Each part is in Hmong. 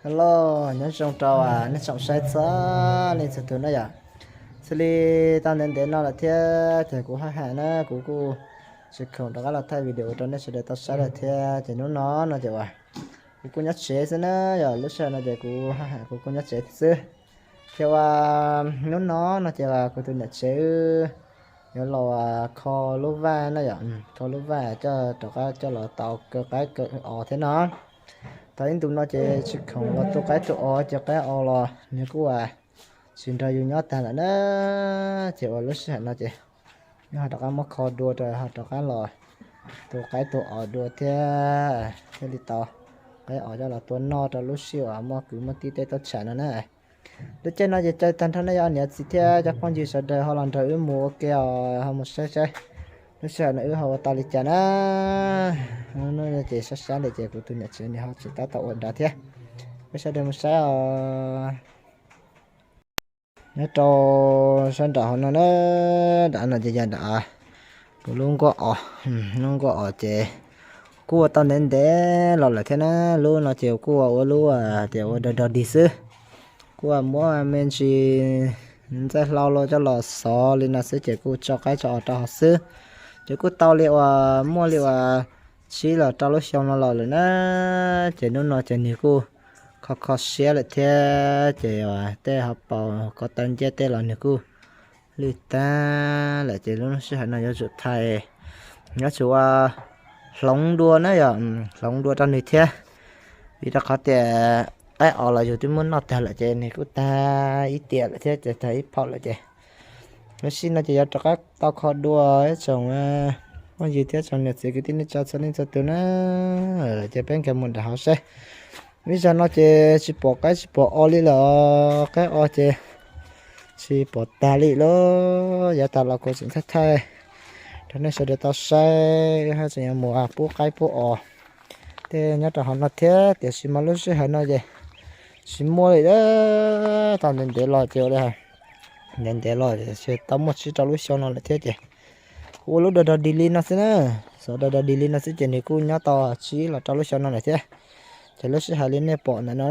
Hello, nyob zoo rau nej tsoom saib txhua leej txhua tus na yom. Xws li tau ntev ntev no lawm thiab ces kuv haj ham na kuv kuj tsis khoom rov qab los thaij video rau nej sawv daws tau saib lawm thiab ces hnub no no ces uas kuv kuj nyob tsev xwb na yom. Lub sij hawm no ces kuv haj ham kuv kuj nyob tsev xwb. Ces uas hnub no no ces uas kuv tus niam tsev yuav los kho lub vaj na yom, kho lub vaj coj rov qab coj los tau kaw qaib kaw os thiab no. Tau ib ntus no ces tsis khoom los tu qaib tu os ces qaib os los nws kuj uas tsis nrog yus nyob tag lawm na. Ces uas lub sij hawm no ces nws ho rov qab muab kho dua rau ho rov qab los tu qaib tu os dua thiab thiaj li tau qaib os coj los tua noj rau lub sij uas muaj kwv muaj tij tej tub tsham no na. Lub caij no ces caw tag nrho nej cov niam txiv thiab cov phooj ywg sawv daws ho los nrog wb mus ua ke os, ho mus saib saib lub sij hawm no wb ho ua tau li cas na. Ces sab sab li ces kuv tus niam tsev nws ho tsis tab tom ua nrad thiab. Peb sawv daws mus saib os. Nyob rau sab nram hauv no na, nram no ces yog nram kuv lub nkuaj os, lub nkuaj os ces kuj ua tau ntev ntev los lawm thiab na. Lub no ces kuj ua lub tias ua dog dog dig xwb, kuj muab me ntsis ntxaij hlau los coj los xov li no xwb ces kuj tso qaib tso os rau hauv xwb. Ces kuj tau li uas muaj li uas tsib los rau lub xyoo no los lawm na. Ces hnub no ces nws kuj kho kho siab lawm thiab ces tej hauv paus ko taw ncej tej los nws kuj lwj tag lawm ces lub sij hawm no yuav tsum thais, yuav tsum ua hloov dua na yom, hloov dua rau nws thiab. Vim rau qhov tias qaib os los yus twb muab noj tag lawm ces nws kuj tag ib tiam lawm thiab ces tag ib phaum lawm ces lub sij no ces yuav rov qab tau kho dua ib tsoom phooj ywg thiab tsoom niam txiv kwv tij neej tsa txhua leej txhua tus na. Ces peb nkag mus nram hauv saib. Ib zaug no ces tsis pom qaib tsis pom os li lawm, qaib os ces tsis pom tag li lawm. Yav tas los kuv tseem thaij thaij rau nej sawv daws tau saib, tseem yuav mus pub qaib pub os tej nyob rau hauv no thiab, tiam sis mas lub sij hawm no ces tsis muaj li. Tau ntev ntev los ces ua li ntev ntev los ces tau muaj tsib rau lub xyoo no lawm thiab ces kuv ua lub dog dog dig li no xwb na. Xov dog dog dig li no xwb ces nws kuj nyob tau tsib los rau lub xyoo no lawm thiab. Ces lub sij hawm li nej pom ntawm no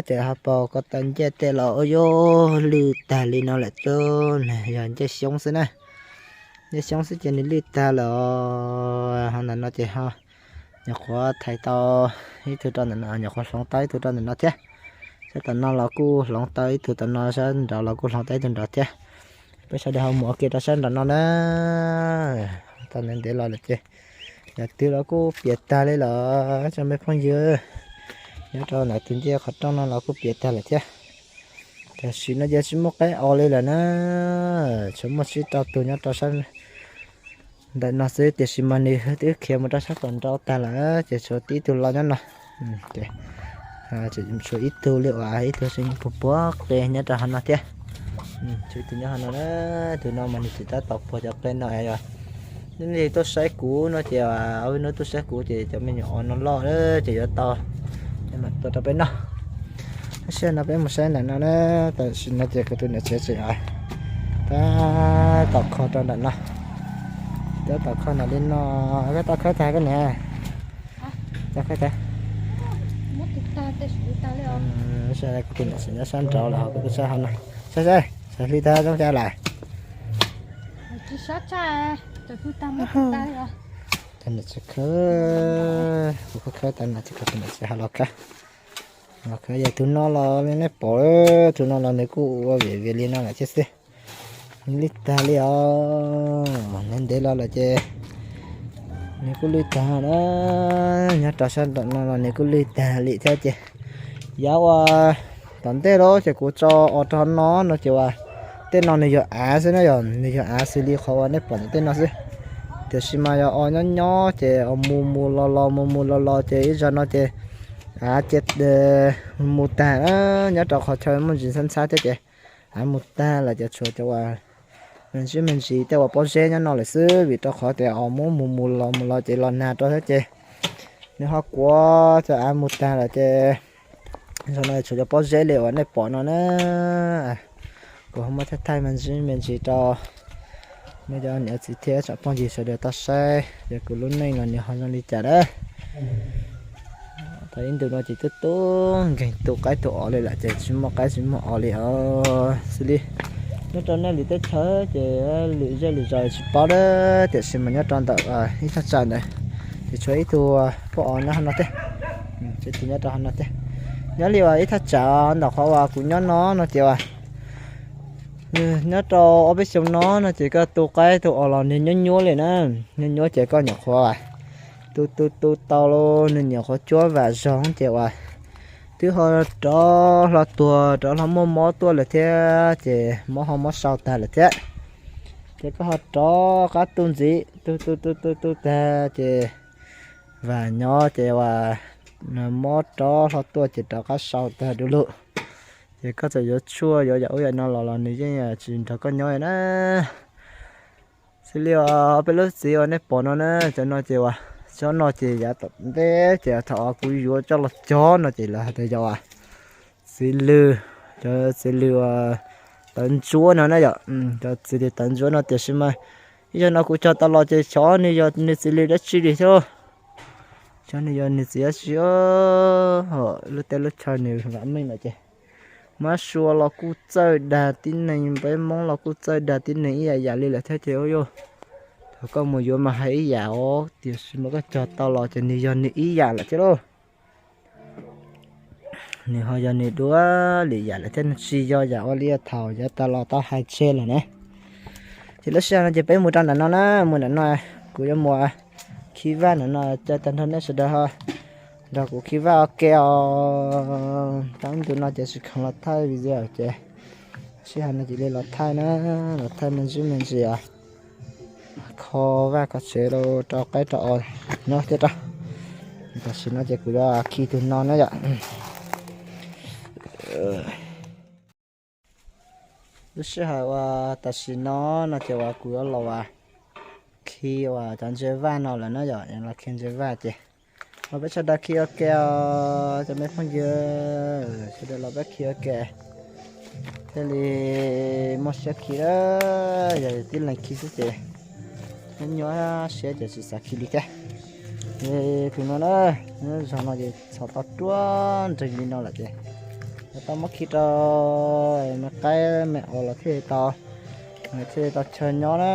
ces hauv paus ko taw ncej tej los ua yuav lwj tag li no lawm xwb, yog ncej xyoob xwb na. Ncej xyoob xwb ces nws lwj tag lawm. Hauv ntawm no ces ho nyuam qhuav thais tau ib tug rau ntawm no, nyuam qhuav hloov tau ib tug rau ntawm no thiab. Sab tom no los kuj hloov tau ib tug, tom no sab nraud los kuj hloov tau ib tug nraud thiab. Peb sawv daws ho mus ua ke rau sab nraud no na. Tau ntev ntev los lawm ces yam twg los kuj piam tag li lawm tsoom me phooj ywg. Nyob rau ntawm tus ncej qhov rooj no los kuj piam tag lawm thiab. Tam sim no ces tsis muaj qaib os li lawm na, tsuas muaj tsib rau tus nyob rau sab ntawm no xwb, tiam sis mas nws twb khiav mus rau sab tom nraud tag lawm ces tshuav tib tug los nyob no. Tshuav ib tug li uas ib tug puag puag qe nyob rau hauv no thiab. Tshuav ib tug nyob hauv no na, tus no mas nws tseem tab tom puag cov qe no yog. Nej tuaj saib kuv no ces, hnub tuaj saib kuv ces cov me nyuam os no loj ces yuav tau, mam tua rau peb noj. Lub sij hawm no peb mus saib ntawm no na, tam sim no ces kuv tus niam tsev tseem tab tom kho rau ntawm no. Tab tom kho ntawm li no, koj tau khawb tag koj niam? Tau khawb tag. Kuv tus niam tsev nyob sab nraud lawm ho kuv tuaj saib hauv no. Saib saib, saib hli tag zoo cas lawm. Tau niam tsev khawb, kuv khawb khawb tag no ces kuv tus niam tsev ho los khawb. Los khawb yog tus no los li nej pom, tus no los nws kuj ua vim vim li no lawm thiab xwb. Nws lwj tag li os, ntev ntev los lawm ces nws kuj lwj tag na. Nyob rau sab nraum no los nws kuj lwj tag li thiab ces yav uas tom ntej lawm ces kuv tso os rau no no ces uas tej no nws yog av xwb na yom, nws yog av xws li qhov uas nej pom ntawm tej no xwb. Tiam sis mas yog os nyob nyob ces os mus mus los los mus mus los los ces ib zaug no ces av ces mus tag na, nyob rau qhov chaw muaj ntsis ntxhab ntxhab thiab ces av mus tag lawm ces tshuav cov uas me ntsis me ntsis tej uas pob zeb nyob no lawm xwb, vim rau qhov tias os muab mus mus los mus los ces los nag rau thiab ces nws ho kuav cov av mus tag lawm ces zaum no tshuav cov pob zeb li uas nej pom no na. Kuv ho muab thaij thaij me ntsis me ntsis rau nej cov niam txiv thiab tsoom phooj ywg sawv daws tau saib ces kuv lub neej los nws ho zoo li cas na. Ib ntus no ces twb tub nkeeg tu qaib tu os li lawm ces tsis muaj qaib tsis muaj os li os xws li. Nyob rau nej lwm teb chaws ces lwm zej lwm zos tsis paub na, tiam sis mas nyob rau ntawm ib thaj tsam ntawd ces tshuav ib tug poj os nyob hauv no thiab. Tshuav ib tug nyob rau hauv no thiab. Nyob li uas ib thaj tsam ntawm qhov uas kuv nyob no no ces uas nyob rau ob peb xyoo no no ces koj tu qaib tu os los nws nyuab nyuab li na. Nyuab nyuab ces koj nyuam qhuav tu tu tu tau los nws nyuam qhuav cuab vam zoo ces uas twb ho rov hlo tuag rov hlo muaj mob tuaj lawm thiab ces mob ho mob sau tag lawm thiab. Ces koj ho rov qab tu ntxiv tu tu tu tu tu tag ces vam nyob ces uas mob rov hlo tuaj ces rov qab sau tag du lug. Ces koj txawm yuav tshuaj yuav yam ub yam no los los nws yeej tsis nrog koj nyob na. Xws li uas peb lub txiv uas nej pom no na, cov no ces uas tsob no ces yav tom ntej ces thaum uas kuv yuav coj los cog no ces lawv hais tias yog uas txiv lws, cov txiv lws uas tawv ntsuab no na yom, cov txiv lws tawv ntsuab no tiam sis mas ib zaug no kuv cog tau los ces xyov nws yog nws txiv lws dab tsi li thiab. Xyov nws yog nws txiv dab tsi, lub teb lub chaw nws vam meej lawm ces mab sua los kuj txawj dag tib neeg, peb Hmoob los kuj txawj dag tib neeg ib yam yam li lawm thiab ces ua yog thaum koj mus yuav mas hais ib yam os, tiam sis mas koj cog tau los ces nws yog nws ib yam lawm thiab lauj. Nws ho yog nws dua lwm yam lawm thiab, nws tsis yog yam ua li thaum yav tas los tau hais tseg lawm ne. Ces lub sij hawm no ces peb mus rau nram no na, mus nram no, kuv yuav mus khi vaj nram no, caw tag nrho nej sawv daws ho nrog kuv khi vaj ua ke os. Tau ib ntus no ces tsis khoom los thaij video ces sij hawm no cia li los thaij na, los thaij me ntsis me ntsis os. Kho vaj kho tsev rau qaib rau os nyob thiab rau. Tam sim no ces kuv yuav khi tus no na yom. Lub sij hawm uas tam sim no no ces uas kuv yuav los uas khi uas cov ntses vaj no lawm na yom, los khi ntses vaj ces los peb sawv daws khi ua ke os cov me phooj ywg, sawv daws los peb khi ua ke thiaj li muaj siab khi lawm. Yog tib leeg khi xwb ces nyob nyuaj siab ces tsis xav khi li thiab. Tus no na, nyob zog no ces txhom tau ruaj nreeg li no lawm ces tau muab khi rau me qaib me os los thiaj li tau, thiaj li tau chaw nyob na.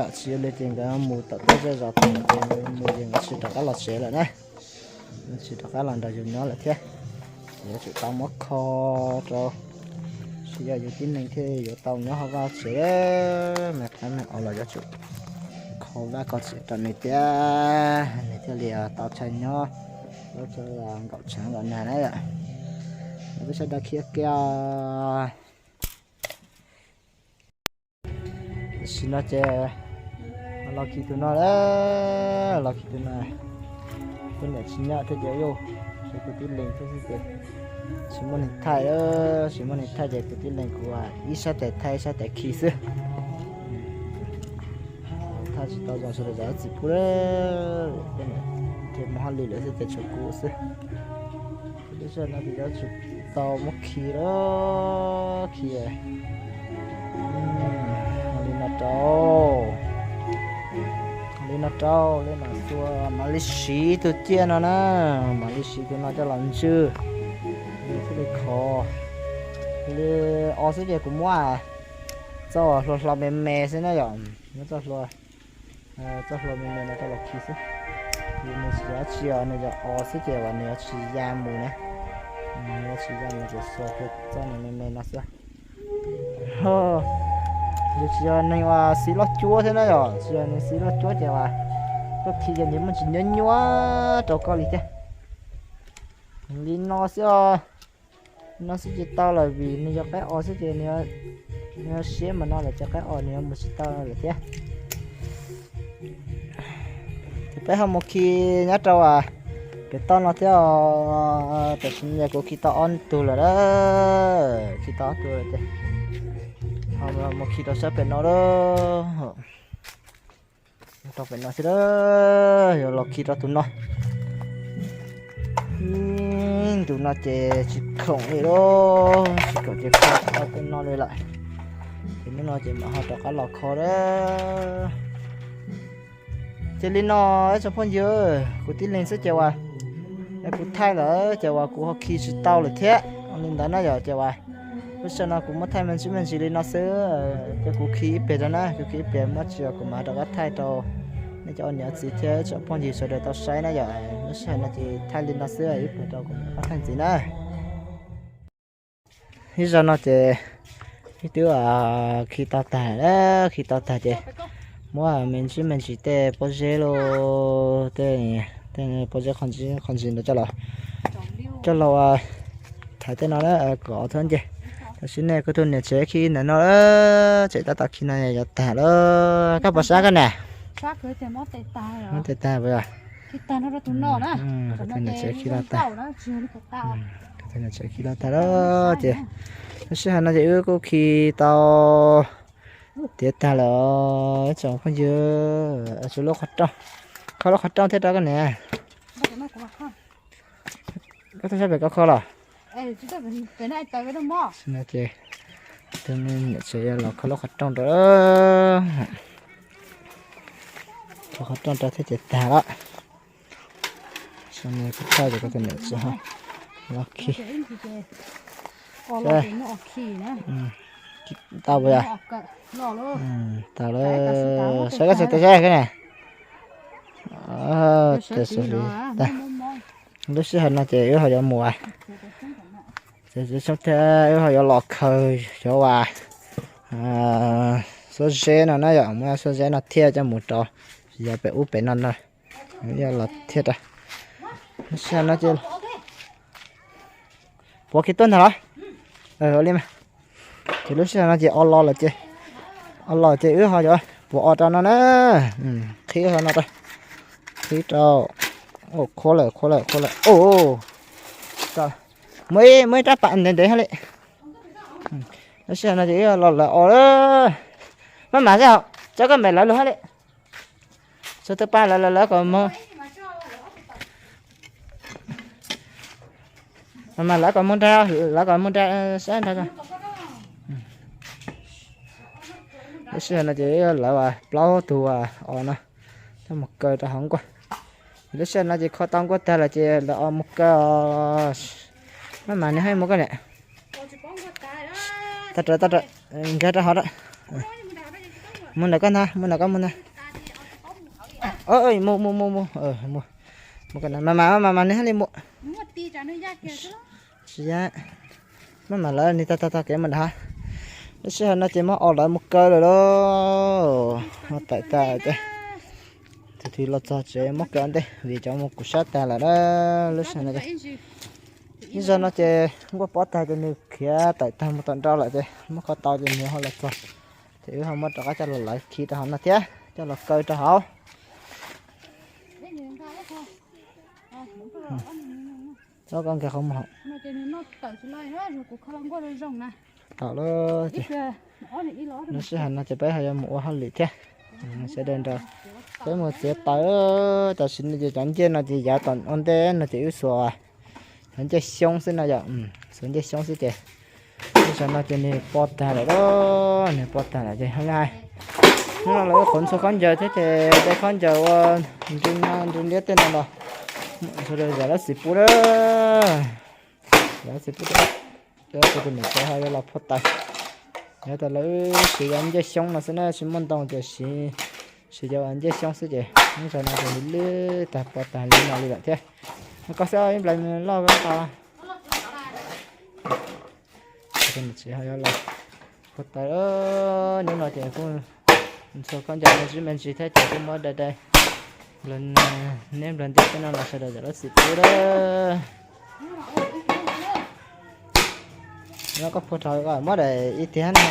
Tsis yog li ces nkawd mus tom tej zej zos tod ces mus ces nkawd tsis rov qab los tsev lawm na, tsis rov qab los nrog yus nyob lawm thiab. Ces yuav tsum tau muab kho rau, tsis yog yus tib neeg thiaj yuav tau nyob hauv vaj tsev. Me qaib me os los yuav tsum kho vaj kho tsev rau nws thiab, nws thiaj li tau chaw nyob, tau chaw nkaum tshav nkaum nag na. Peb sawv daws khi ua ke os. Tam sim no ces los khi tus no lawm, los khi tus no. Kuv niam tsis nyob thiab ces yus, ces kuv tib leeg thiab xwb ces tsis muaj neeg thaij, tsis muaj neeg thaij ces kuv tib leeg kuv ib sab tes thaij ib sab tes khi xwb. Thaij tsis tau zoo sawv daws zam txim pub, ces mus hauj lwm lawm xwb ces tshuav kuv xwb. Lub sij hawm no ces yuav tsum tau muab khi lawm, khi li no rau, li no rau, li no xwb, mam li siv tus ciaj no na, mam li siv tus no coj los ntswj, thiaj li khov. Li os xwb ces kuv muab txoj hluas hluas me me xwb na yom, muab txoj hluas, txoj hluas me me no coj los khi xwb. Yus nws tsis yog dab tsi os, nws yog os xwb ces uas nws yuav tsis ya mus na, nws yuav tsis ya mus ces xuas kiag txoj me me me no xwb. Yus tsis yog neeg uas siv loj cuab thiab na yom, tsis yog neeg siv loj cuab ces uas koj khi ces nws muaj ntsis nyuab nyuab rau koj li thiab. Li no xwb os, no xwb ces tau lawm vim nws yog qaib os xwb ces nws siab mas no lawm ces qaib os nws yuav mus tsis tau lawm thiab. Ces peb ho mus khi nyob rau pem toj no thiab os. Tam sim no kuv khi tau ob tug lawm, khi tau ob tug lawm ces ho mus khi rau sab pem no lawm. Rau pem no xwb, yuav los khi rau tus no. Tus no ces tsis khoom li lauj, tsis khoom ces khi rau tej no li lawm. Ces hnub no ces mam ho rov qab los kho lawm. Ces li no ib tsoom phooj ywg, kuv tib leeg xwb ces uas Kuv thaij lawm ces uas kuv ho khi tsis tau lawm thiab li ntawd na yom. Ces uas lub sij hawm no kuv muab thaij me ntsis me ntsis li no xwb, ces kuv khi ib pliag rau na, kuv khi ib pliag muab tsis kuv mam rov qab thaij rau nej cov ua niam txiv thiab tsoom phooj ywg sawv daws tau saib na yom. Lub sij hawm no ces thaij li no xwb, ib pliag rau kuv mam rov qab thaij ntxiv na. Ib zaug no ces ib twb khi tau tag, khi tau tag ces muab me ntsis me ntsis tej pob zeb los tej, tej pob zeb qhov ntsis ntawd coj los, coj los thaiv tej no kom thab nce. Tam sim nej kuv tus niam tsev khi ntawm no, tseem tab tom khi no yuav tag lawm. Koj puas sab koj na? Muab tes tag puas yog? Kuv tus niam tsev khi los tag. Kuv tus niam tsev khi los tag lawm ces lub sij hawm no ces wb kuj khi tau tiav tag lawm tsoom phooj ywg. Tshuav lub qhov rooj, kho lub qhov rooj thiab rau koj niam. Koj tuaj sab pem koj kho los? Ces tus niam tsev yuav los kho lub qhov rooj rau, kho qhov rooj rau thiab ces tag lawm. Kuv thaij ces koj tus niam tsev los khi. Tau puas yog? Tau lawm. Saib koj txhais tes saib koj na. Lub sij hawm no ces wb ho yuav mus, wb ho yuav los khaws cov uas xuab zeb no na yom, muab xuab zeb no thiaj coj mus rau yav pem ub pem no no, los thiaj rau. Lub sij hawm no ces puav kiag tuaj ntag los? Ua li mas. Ces lub sij hawm no ces o los lawm ces, o los ces wb ho yuav puav o rau no na. Qhib ho no rau, qhib rau. Qhuav lawm, qhuav lawm, qhuav lawm. Muaj ib, muaj ib rab pam ntev ntev hab li. Lub sij hawm no ces wb los lawv o lawm. Maj mam xwb, tso koj mam lawv lug hab li. Tso tus pa lawv lawv lawv kom moog. Mas lawv kom moog nrag, lawv kom moog nrag sab nrag. Lub sij hawm no ces lawv plaub tug os no coj mus kaw rau hauv nkuaj. Lub sij hawm no ces kho tau nkuaj tag lawm ces lawv os mus kaw os. Maj mam nws hab mus koj niam. Tag, nkag rau hov. Mus ntawm koj ntag, mus ntawm koj mus ntag. Mus mus mus mus, mus, mas mas mas mas nws hab li mus. Tsis ya, maj mam lawv nws tag tag tag kev mus ntag. Lub sij hawm no ces muab os lawv mus kaw lawm lauj. Muab taim tag ces tus twg los txog tsev muab kaw ntej vim cov mus kuv sab tag lawm na. Lub sij hawm no ces, ib zaug no ces nkuaj pob tag ces nws khiav taim tag mus tom nrau lawm ces muab kho tau ces nws ho los txog. Ces wb ho muab rov qab coj los lawv khi rau hauv no thiab coj los kaw rau hauv. Txhob koj nkag qhov muag. Tau lawm ces, lub sij hawm no ces peb ho yuav mus ua hauj lwm thiab. Sawv daws nrog peb mus txiav taws. Tam sim no ces cov ncej no ces yav tom ua ntej no ces wb xuas cov ncej xyoob xwb no yom, xuas ncej xyoob xwb ces, ib zaug no ces nws pob tag lawm, nws pob tag lawm ces hais, hnub no lawv wb qhuav ntxhua khaub ncaws thiab ces tej khaub ncaws ua nrw no nrw liab tej no los, ntxhua rau yam lab xim pub lawm. Yam lab xim pub rau, kuv tus niam tsev ho yuav los phua taws. Yog tas lawv siv cov ncej xyoob no xwb na, tsis muaj ntoo ces siv, siv cov ncej xyoob xwb ces ib zaug no ces lwj tag pob tag li no li lawm thiab. Koj xav ib nplais loj koj tau. Tsis ho yuav los phua taws, hnub no ces kuj ntxhua khaub ncaws me ntsis me ntsis thiab ces kuj muab dai dai neb nplawg ntiaj teb no los sawv daws yam lab xim pub lawm. Nyob koj phua rau muab daim ib tiag na,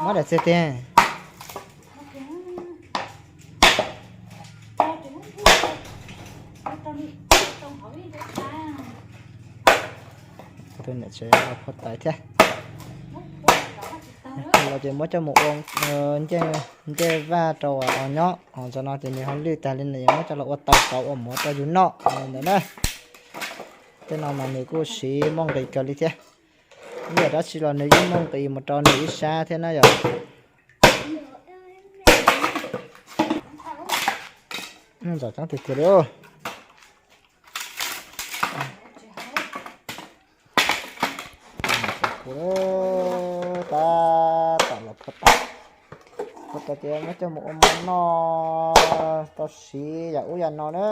muab daim txiag tiag. Tus niam tsev phua taws thiab. Los ces muab coj mus ua ncej vaj rau os nyob, os tso no ces nws ho lwj tag li no es muab coj los ua taws kauv ua mov rau yus noj ntawd na. Tej no mas nws kuj siv muaj nqis kawg li thiab. Ib yam dab tsi los nws yeej muaj nqis mus rau nws ib sab thiab na yom. Ntxim coob tiag tiag li. Tab tom los phua tau, phua tau ces muab coj mus ua mov noj, tau siv yam ub yam no na.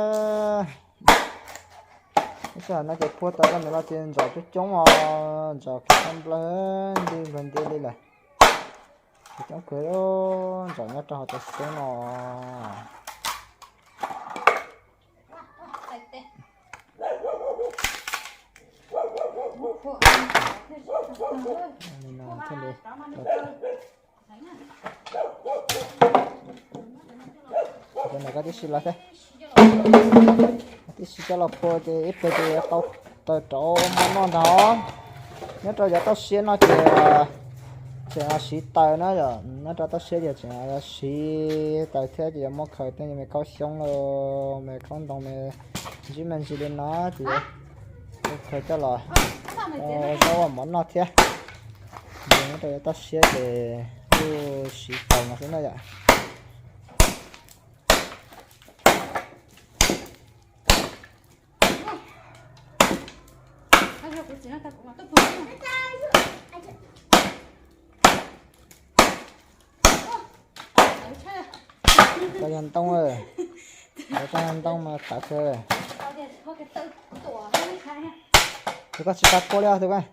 Lub sij hawm no ces phua tau cov ntawm no ces ntsaum coob coob os, ntsaum kheev nplawg nti nplawg nti li lawm. Ces coob kawg, ntsaum nyob rau hauv cov xyoob no. Li no thiaj li tau. Cov no koj tib si los thiab, tib si coj los phua ces ib pliag ces yuav tau taws rauv mov noj ntag. Nyob rau cov tauj siab no ces tseem siv taws na yom, nyob rau tauj siab ces tseem siv taws thiab ces yuav muab khaws tej me khaub xyoob los me khaub ntoo me ntsib me ntsis li no ces yuav khaws coj los ua zaub ua mov noj thiab. Nyob rau cov tauj siab ces kuj siv taws no xwb na yom. Tau yog ntoo, tau yog ntoo mas tawv kawg. Tus koj tsis tau phua li os tus koj.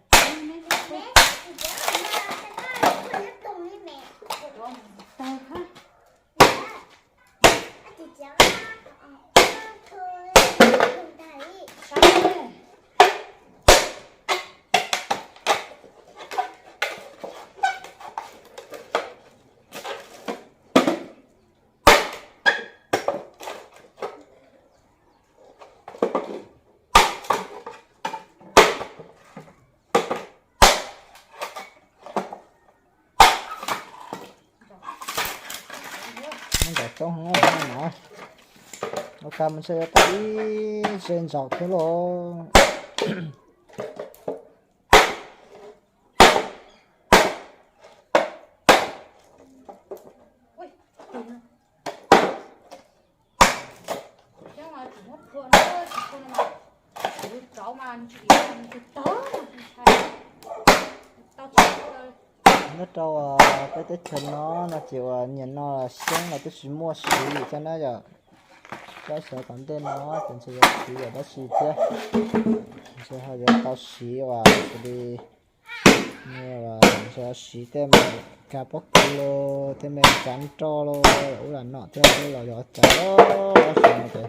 Muab nkaum coob heev no, ua cas mas ntshe yuav tau ib ze ntsaum thiab lauj. Nyob rau peb teb chaws no no ces uas nyiam no xyoob los twb tsis muaj siv thiab na yom. Cov xyoob tom ntej no ces ntshe yuav siv yam dab tsi thiab, ntshe ho yuav tau siv uas xws li ntshe siv tej me kav pob kws los tej me kav nroj los ub lam nom thiab los yog cov xyoob no ces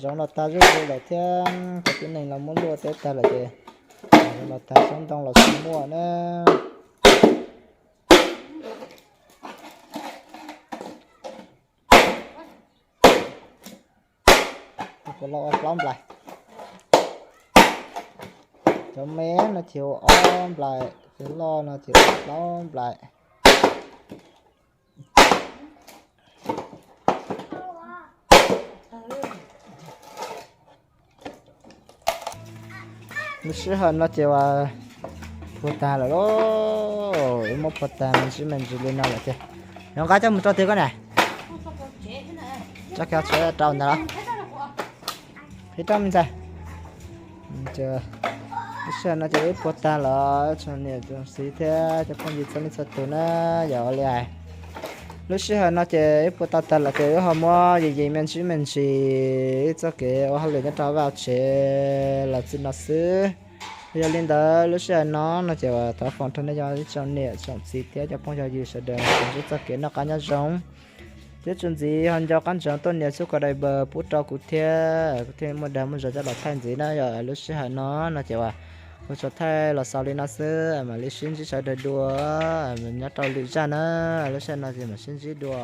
zoov los tag zuj zus lawm thiab, cov tib neeg los muab luaj teb tag lawm ces los tag xyoob ntoo los tsis muaj na. Puas los ua plaub nplais? Cov me no ces ua ob nplais, cov loj no ces ua plaub nplais. Lub sij hawm no ces uas phua tag lawm lauj, wb muab phua tag me ntsis me ntsis li no lawm ces, yog nqa coj mus rau twg koj na? Tso kiag tso rau ntawd los. Qhib rau me ntxhais. Lub sij hawm no ces wb phua tag los tsoom niam tsoom txiv thiab cov phooj ywg txhua leej txhua tus na, yog ua li hais lub sij hawm no ces wb phua tau tag lawm ces wb ho muab yis yis me ntsis me ntsis wb txoj kev ua hauj lwm nyob rau vaj tsev los txij no xwb. Yog li ntawd lub sij hawm no no ces uas thov foom rau nej cov ib tsoom niam tsoom txiv thiab cov phooj ywg sawv daws tsuas ntsib txoj kev noj qab nyob zoo thiab txuas ntxiv ho nco qab ntsoov tuaj nias xub subscribe pub rau kuv thiab, kuv thiaj muaj dag muaj zog coj los thaij ntxiv na. Yog lub sij hawm no no ces uas kuv tsuas thaij los xaus li no xwb, mam li sib ntsib sawv daws dua nyob rau lwm zaj na. Lub sij hawm no ces mam sib ntsib dua.